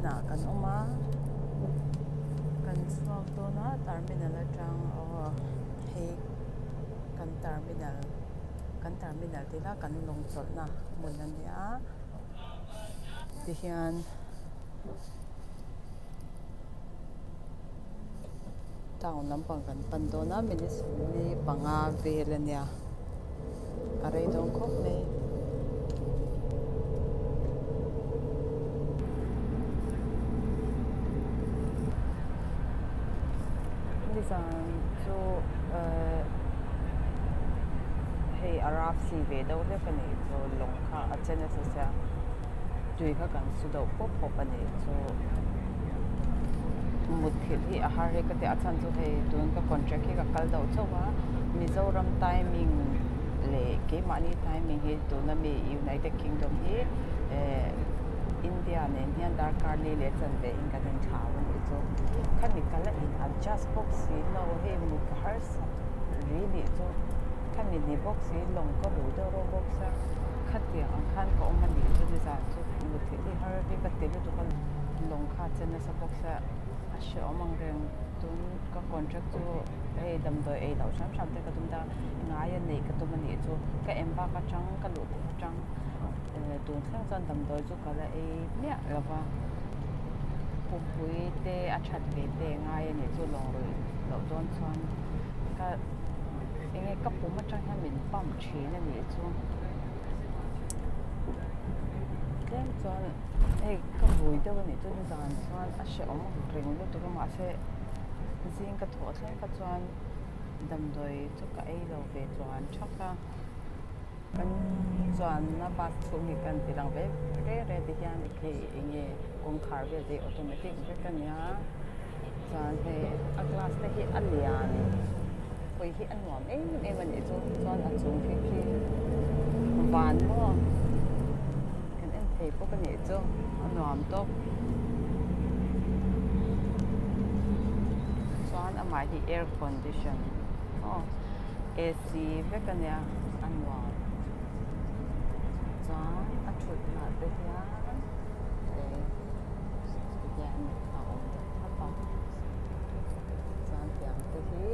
ah kan awm a kan chhuak dawn a terminal atang aw hei kan terminal kan terminal tih ila kan lawng chawlhna hmun a nia tihian. Town lampang kan pan dawn a minute 45 vel a nia a rei dawn khawp mai. Nizan chu ehh hei a rap si ve deuh hlek a nih chu lawng kha a che nasa sia tui kha kan su deuh pawp pawp a nih chu. Mutthilh hi a har hi ka ti a chhan chu hei tun ka contract hi ka kal deuh chauh a Mizoram timing leh keimahni timing hi tuna mi United Kingdom hi eh India nen hian darkar li leh chanve in kan inthlau a nih chu khami kal a in adjust bawk si lo hei mut ka harsat ri nih chu khami ni bawk si lawng ka rui deuh reuh bawk sia khatiang ang khan ka awm a nih chu nizan chu mutthilh hi har hi ka ti lutuk a lawng kha a che nasa bawk sia a hrehawm ang reng tun ka contract chu hei damdawi ei loh hram hram te ka tum ta ngai a neih ka tum a nih chu ka em bak atang ka luh theih atang eh tun thleng chuan damdawi chu ka la ei miah lo va pumpui te a that ve te ngai a nih chu lawng ruih loh dawn chuan ka eng nge ka pum atang hian min pump thin a nih chu tlem chuan hei ka vui deuh a nih chu nizan chuan a hrehawm reng lutuk a mahse zing ka thawh thleng kha chuan damdawi chu ka ei lo ve tluan thak a kan chuanna bus chhung hi kan ti lang ve re re ti hian hei eng nge kawngkhar vel te hi automatic vek a nia chuan hei a glass te hi a lian hawi hi a nuam em em a nih chu chuan a chung khi khi van maw kan en thei bawk a nih chu a nuam tawp chuan amah hi air condition aw A_C vek a nia a nuam chuan a thutna te hian eh tihian a awm deuh thlap a chuan tiang te hi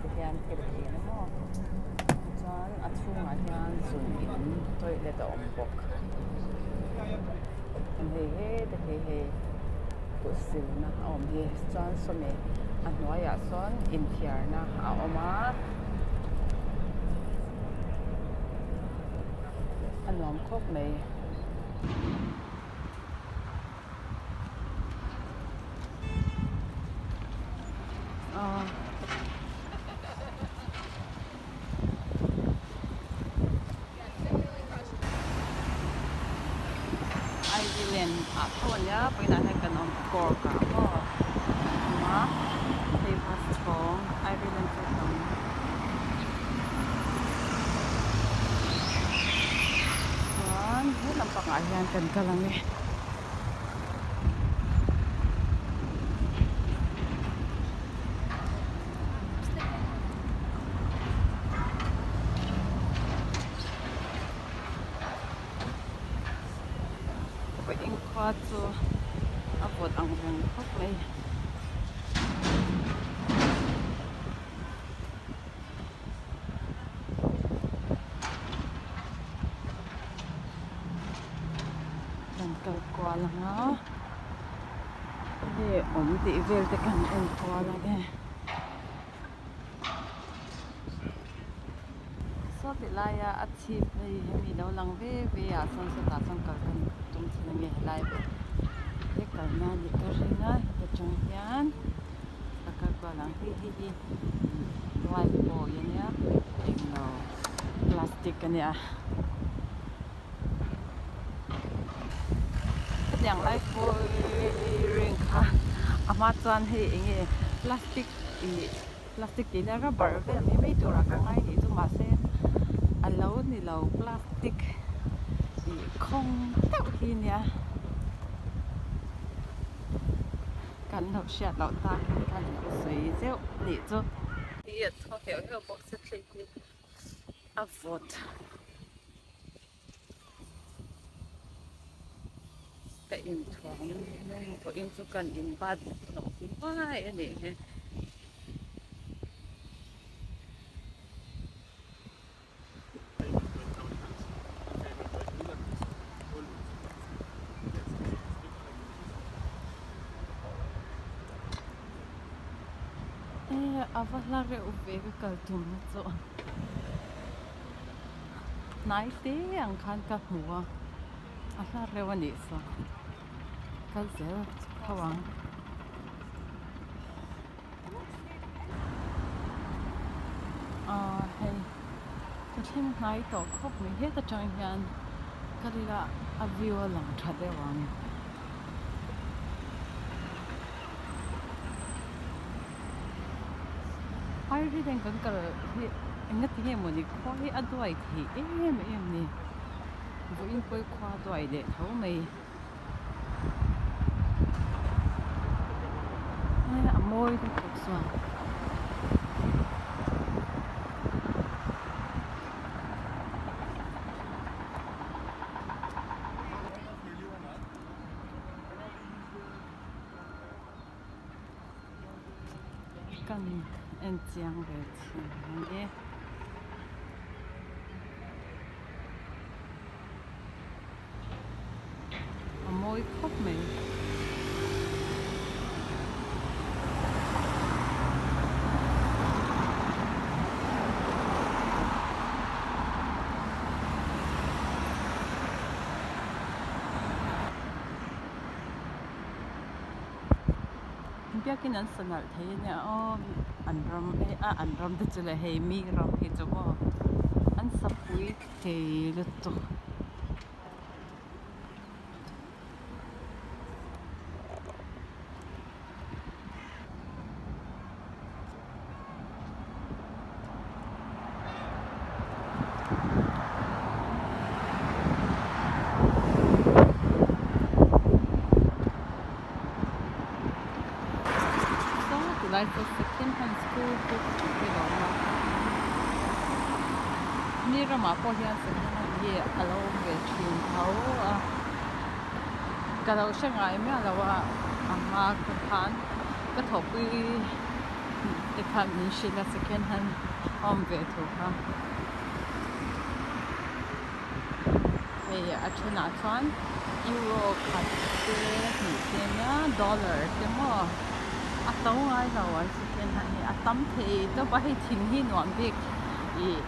tihian thil a in a maw chuan a chhungah hian zun in toilet a awm bawk hei hete hi hei kut silna a awm hi chuan sawmi a hnuaiah sawn inthiarna a awm a a nuam khawp mai. Ireland ah tho a nia vawiinah hian kan awm Cork ah maw kan awm a hei bus chhawng Ireland chu tam chuan he lampangah hian kan kal ang e. Inkhua chu a vawt ang reng khawp mai. Kan kal kual ang a hei awm tih vel te kan en kual ang e. Saw ti laia a chhip hei hemi lo lang ve ve ah sawn sawtah sawn kal kan tum thin ang e helai he kalna a nih ka ring a heta tang hian ka kal kual ang hi hei hi light pole a nia englo plastic a nia hetiang light pole ring kha a hma chuan hei eng nge plastic ih plastic tih na rubber vel mai mai turah ka ngai nih chu mahse a lo ni lo plastic ih khawng deuh hi nia kan lo hriat loh tak in kan lo sawi zeuh nih chu. Hi a thaw heuh heuh bawk se thlei hi a vawt. Ka inthuam lum pawhin chu kan inbat hnawk nuai a nih hi. A va hla reuh ve ka kal tumna chu hnai te ang khan ka hmu a a hla reuh a nih saw kal zel tho ang. Aaa hei ka thleng hnai tawh khawp mai heta tang hian ka rila a view a lang tha deuh ang. Ireland kan kal hi enga ti nge mawni khua hi a duai thei em em ni vawiin pawh khua a duai leh tho mai. A mawi lutuk chuan. Kan en chiang ve thin ang e. A mawi khawp mai. Biakin an sa nalh thei a nia aw an ram a an ram te chu leh hei mi ram hi chu maw an sa pui thei lutuk. Saw tilai chu second hand school book tih te a awm a mi ramah pawh hian second hand hi a lo awm ve thin tho a ka lo hre ngai miah lo a a hma te khan ka thawhpui te khan min hrilh a second hand a awm ve thu kha hei a thenah chuan euro khat te hnih te nia dollar te maw a to ngai lo an second hand hi a tam thei tawp a hei thing hi nuam bik ih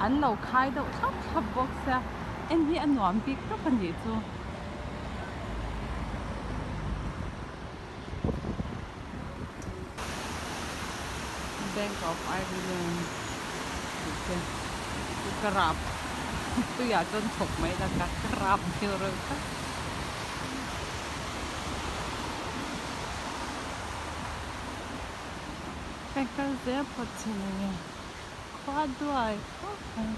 an lo khai deuh thlap thlap bawk sia en hi a nuam bik tawp a nih chu. Bank of Ireland tih te ka rap tuiah chuan chhawk mai la ka rap deuh reuh tlat. Hei kal zel phawt chin a nia khua duai khawp mai.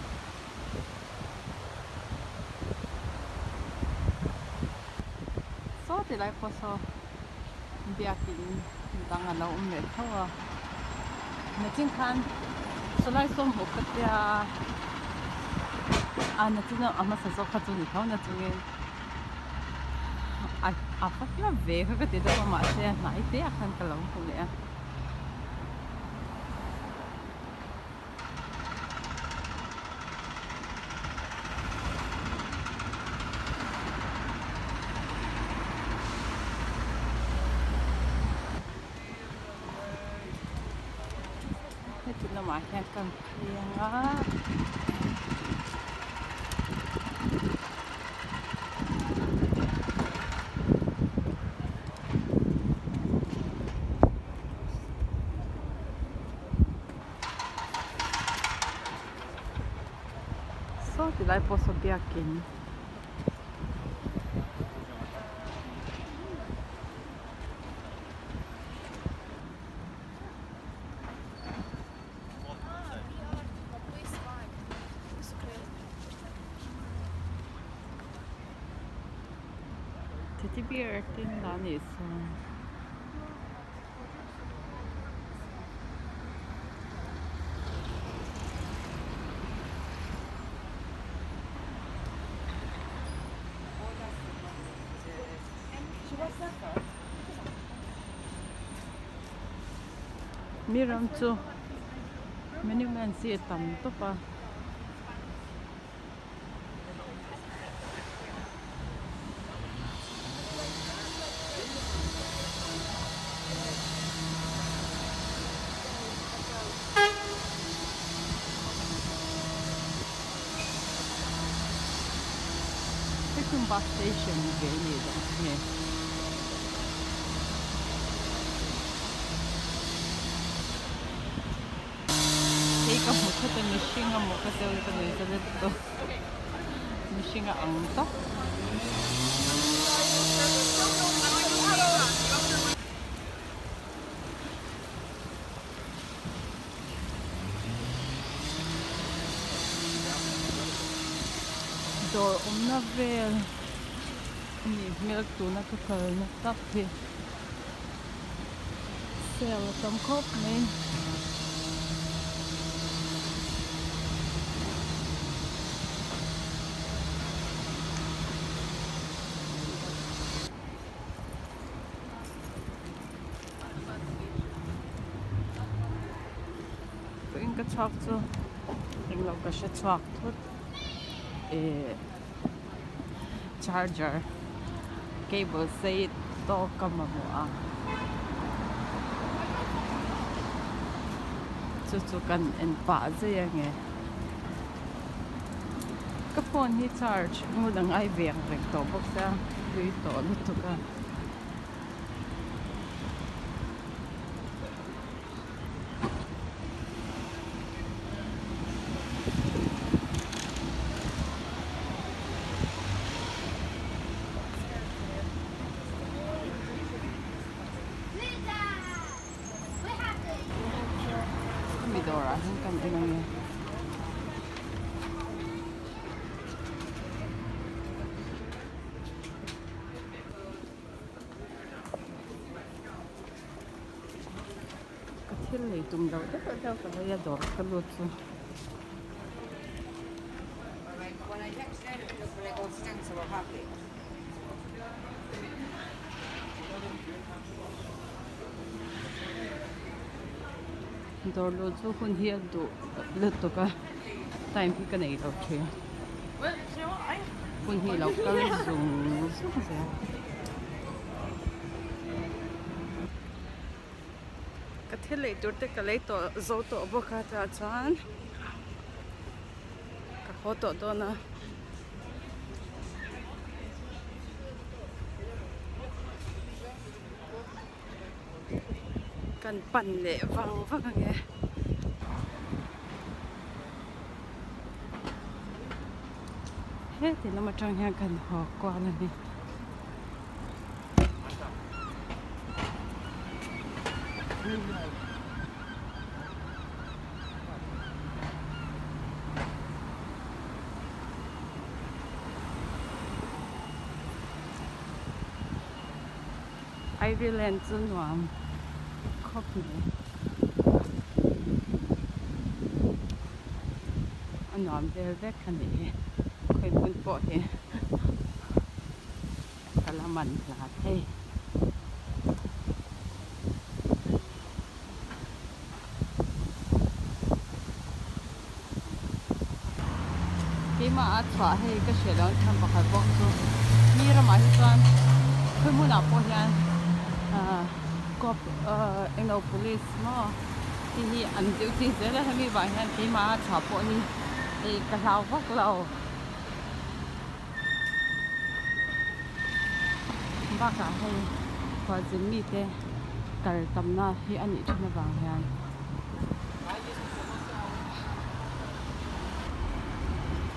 Saw ti lai pawh saw biakin dang a lo awm leh tho a nachin khan sawlai saw hmuh ka tia a nachin a hmasa zawk kha chu ni tho na chungin a va hla ve kha ka ti deuh a mahse a hnai te ah khan ka lo hmu leh a. Heti lamah hian kan phei ang a. Saw ti lai pawh saw biakin teddy bear te an dah anih chuan. Mi ram chu monuments hi a tam tawp a. Hei chu bus station ve a nih dawn nge. Hei ka hmu thut a mihring a maw ka tel ka nei ta let tawh mihring a ang tawp. Dawr awmna vel a nih hmel tuna ka kalna tak hi. Sale a tam khawp mai. Vawiin ka chhuak chu englo ka hre chhuak thut eh charger cable sei tawk ka mamawh a chu chu kan en pah zui ange ka phone hi charge ngun a ngai veng reng tawh bawk sia hlui tawh lutuk a. Hemi dawrah hian kan en ange. Ka thil lei tum loh deuh deuh ka lei a dawr ka lut chu. Dawr luh chu hun hi a duh lutuk a time hi ka nei lo thin. Hun hi lo kal zung zung zel. Ka thil lei tur te ka lei tawh zo tawh bawk a tah chuan ka haw tawh dawn a. Kan pan leh vang vang ang e. Heti lam atang hian kan haw kual a ni. Ireland chu nuam khawp mai a nuam vel vek a nih hi khawi hmun pawh hi ka la man hla thei. Keimah a chhuah hei ka hriat loh chhan pakhat bawk chu mi ramah hi chuan khawi hmunah pawh hian ahh cop ahh englo police maw te hi an duty zel a hemi vang hian keimah a chhuah pawh hi hei ka hlau vak lo bakah hei khualzin mite kal tamna hi a nih thin avang hian.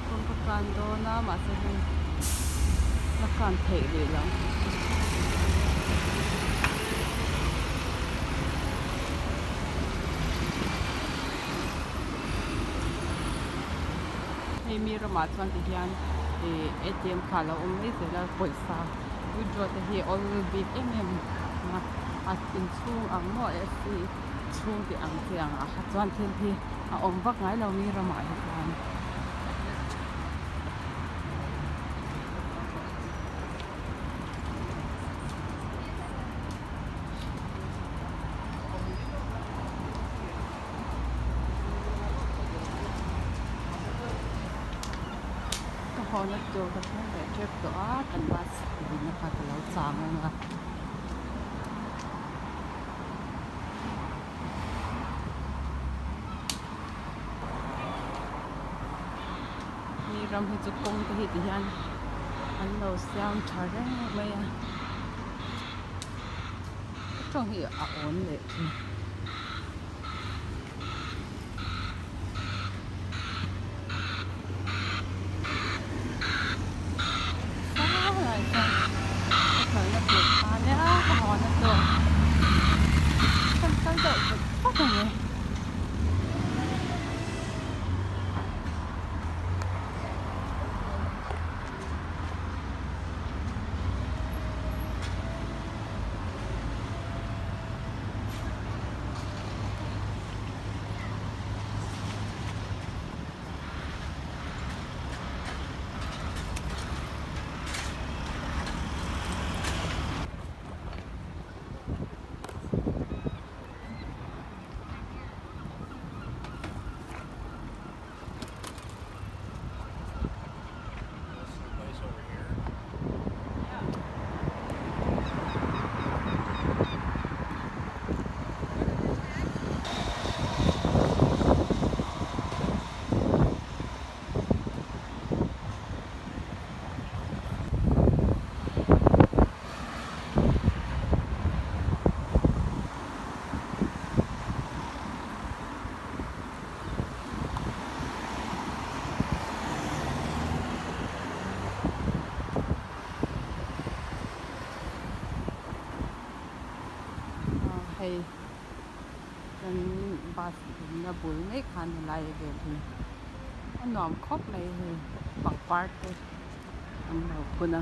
Kawng ka kan dawn a mahse hei la kan theih rih lo. Hei mi ramah chuan ti hian ih A_T_M kha a lo awm mai zel a pawisa withdraw te hi awl bik em em a a inchhung ang maw A_C chhung tih ang chi ang ah kha chuan thil hi a awm vak ngai lo mi ramah hi chuan. Haw na tur ka thleng leh tep tawh a, kan bus dinna kha ka lo chang ang a. Mi ram hi chu kawng te hi ti hian an lo siam tha reng mai a, ka tawng hi a awn leh thin. Salai chuan ka kalna tur kha nia ka hawn a tur kan kal deuh vut vut a ni. Hei kan bus dinna bul mai khan helai vel hi a nuam khawp mai hei pangpar te an lo phun a.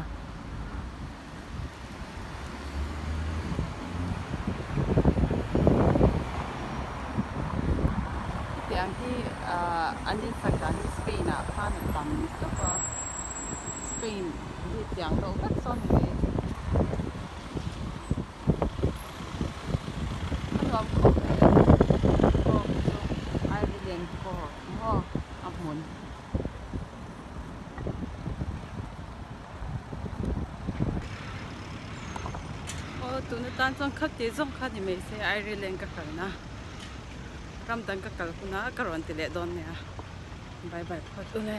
Hetiang hi ahh an insak dan hi Spain ah khan a tam tawp a Spain hi tiang deuh vek sawn ni mai a nuam khawp mai a aw chu Ireland pawh maw a hmun. Aw tuna tan chuan kha tih zawng kha ni mai se Ireland ka kalna ram dang ka kal hunah ka rawn ti leh dawn nia bye bye phawt ule.